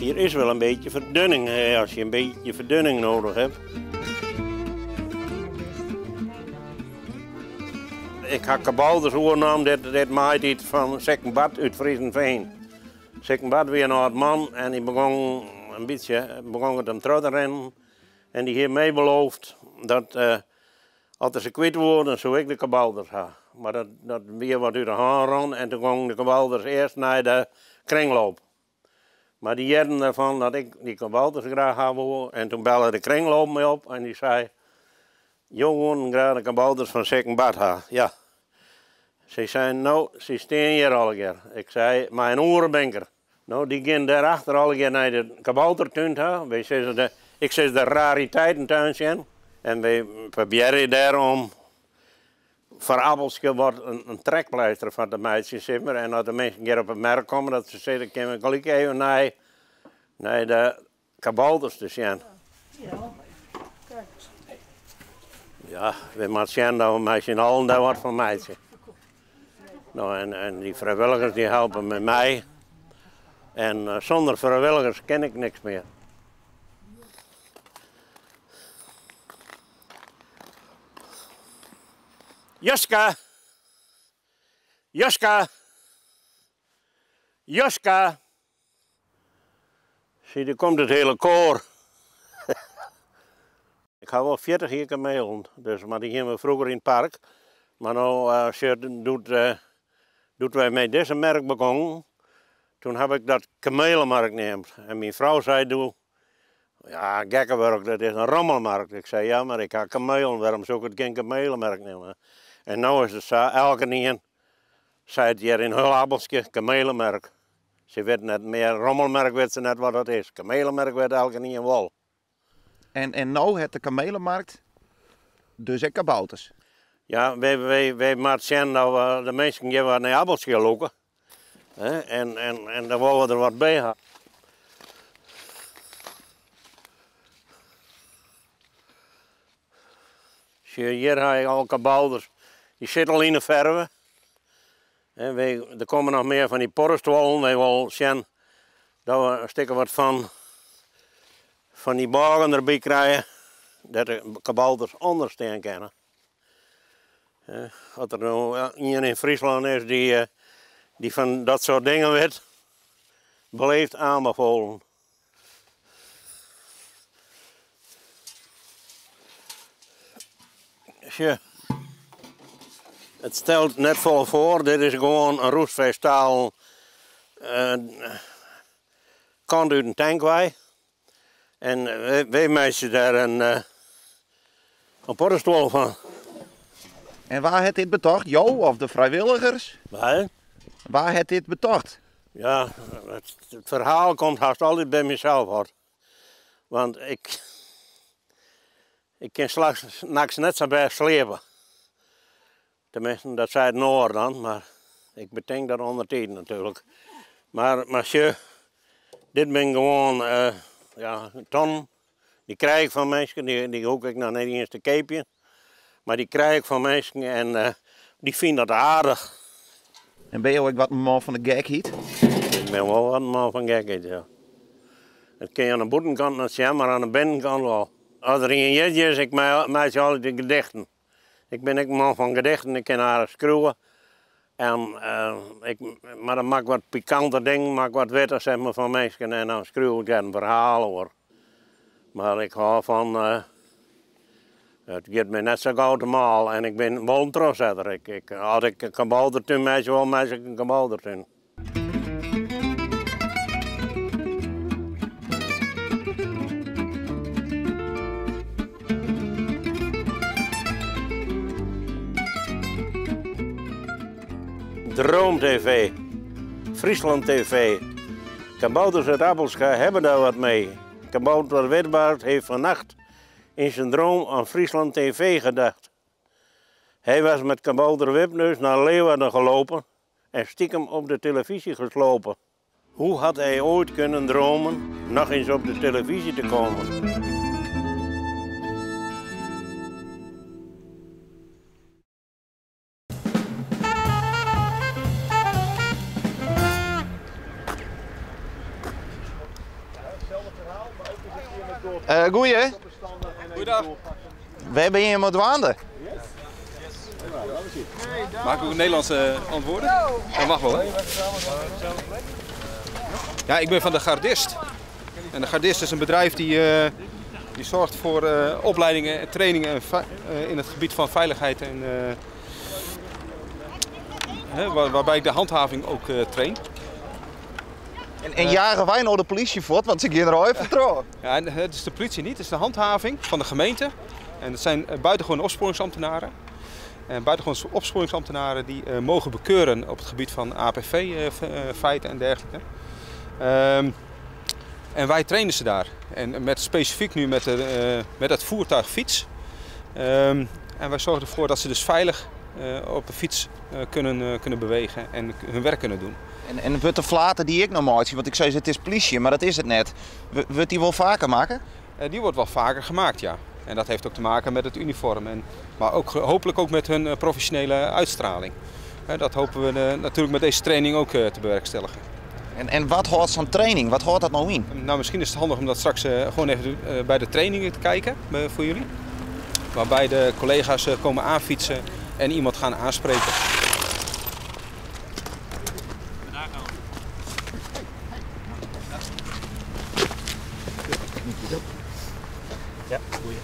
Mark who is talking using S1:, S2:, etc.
S1: Hier is wel een beetje verdunning, als je een beetje verdunning nodig hebt. Ik ha kabouters oernommen dit, dit maaitiid fan Sikken Bart út Vriezenveen. Sikken Bart wie in âld man en dy begûn in bytsje begûn it him troch te rinnen. En dy hie my beloofd dat as er se kwyt woe, dan soe ik de kabouters ha. Mar dat, dat wie wat út de hân rûn en toen gongen de kabouters earst nei de kringloop. Mar dy hearden derfan dat ik dy kabouters graach ha woe en toen belle de kringloop my op en dy sei, Jo woenen graach de kabouters fan Sikken Bart ha. Ja. Sy seinen, no, sy stean hjir allegear. Ik sei, mei in oere bin ik der. No, dy gean dêrachter allegear nei de kaboutertún ta. Wy sizze de, ik sis de rariteitentuin sjen. En wy probearje dêr om foar Appelskea wat in trekpleister fan te meitsjen, sis mar. En as de minsken hjir op 'e merk komme, dat se sizze, kinne we gelyk even nei, nei de kabouters te sjen. Ja, wy moatte sjen dat we mei syn allen dêr wat fan meitsje. No, en, en dy frijwilligers dy helpe mei my. En eh, sûnder frijwilligers kin ik niks mear. Joska! Joska! Joska! Zie, der komt it hiele koar. Ik ha wol 40 jier kamelen, dus, mar dy hiene we froeger yn it park. Mar no, sjoch, doe't, doe't wy mei dizze merk begongen, toen haw ik dat kamelemarkt neamd. En myn frou sei doe, ja, gekkewurk, dat is in rommelmarkt. Ik sei, ja, mar ik ha kamelen, wêrom soe ik it gjin kamelemerk neame? En no is it sa, elkenien seit hjir yn hiel Appelskea, kamelemerk. Se wit net mear, rommelmerk wit se net wat dat is. Kamelemerk wit elkenien wol.
S2: En, en no hat de kamelenmarkt dus ek kabouters?
S1: Ja, wy, wy, wy moatte sjen dat we de minsken hjir wat nei Appelskea lûke. En, en, en dan wolle we der wat by ha. Sjoch, hjir ha ik al kabouters. Dy sitte al yn de ferve. Wy, der komme noch mear fan dy poddestuollen. Wy wolle sjen dat we in stik of wat fan, fan dy bôgen derby krije, dêr't de kabouters ûnder stean kinne. As der no ien yn Fryslân is dy't dy fan dat soart dingen wit, beleefd aanbevolen. Sjoch, it stelt net folle foar, dit is gewoan in roestfrij stalen kant út in tank wei. En wy meitsje dêr in poddestoel fan.
S2: En wa hat dit betocht, jo of de frijwilligers?
S1: Wa?
S2: Wa hat dit betocht?
S1: Ja, it ferhaal komt hast altyd by mysels fuort. Want ik, ik kin nachts net sa bêst sliepe. Teminsten, dat seit in oar dan, mar ik betink dat ûndertiden natuerlik. Mar, mar sjoch, dit binne gewoan ja, tonnen. Dy krij ik fan minsken, dy hoech ik noch net iens te keapjen. Mar dy krij ik fan minsken en dy fine dat aardich.
S2: En binne jo ek wat in man fan de gekheid?
S1: Ik bin wol wat in man fan gekheid, ja. Dat kin je oan de bûtenkant net sjen, mar oan de binnenkant wol. As der ien jierdei is, ik meitsje altyd gedichten. Ik bin ek in man fan gedichten, ik kin aardich skriuwe. En, ik, mar dan moat ik wat pikante dingen, moat ik wat witte zeg mar, fan minsken en dan skriuw ik dêr in ferhaal oer. Mar ik hâld fan, it giet my net sa gau te mâl en ik bin wol in trochsetter. Ik, ik, as ik in kaboutertún meitsje wol, meitsje ik in kaboutertún. Droom TV, Friesland TV. Kabouters uit Appelskea hebben daar wat mee. Kabouter Witbaard heeft vannacht in zijn droom aan Friesland TV gedacht. Hij was met kabouter Wipneus naar Leeuwarden gelopen en stiekem op de televisie geslopen. Hoe had hij ooit kunnen dromen nog eens op de televisie te komen?
S2: Goeie.
S3: Goeiedag.
S2: Wêr binne jim mei dwaande?
S3: Mag ik ook Nederlands antwoorden? Dat mag wel, hè? Ja, ik ben van de Gardist. En de Gardist is een bedrijf die zorgt voor opleidingen en trainingen in het gebied van veiligheid. En, hè, waarbij ik de handhaving ook train.
S2: En jagen wij nou de politie voort, want ze gaan er al even trouw.
S3: Ja, en het is de politie niet, het is de handhaving van de gemeente. En dat zijn buitengewone opsporingsambtenaren. En buitengewone opsporingsambtenaren die mogen bekeuren op het gebied van A P V feiten en dergelijke. En wij trainen ze daar. En specifiek nu met het voertuig fiets. En wij zorgen ervoor dat ze dus veilig op de fiets kunnen bewegen en hun werk kunnen doen.
S2: En wordt de flater die ik nog maak, want ik zei het is politie, maar dat is het net. Wordt die wel vaker maken?
S3: Die wordt wel vaker gemaakt, ja. En dat heeft ook te maken met het uniform, maar ook hopelijk ook met hun professionele uitstraling. Dat hopen we natuurlijk met deze training ook te bewerkstelligen.
S2: En wat houdt zo'n training? Wat houdt dat nou in?
S3: Misschien is het handig om dat straks gewoon even bij de trainingen te kijken voor jullie. Waarbij de collega's komen aanfietsen en iemand gaan aanspreken.
S1: Ja, goeie.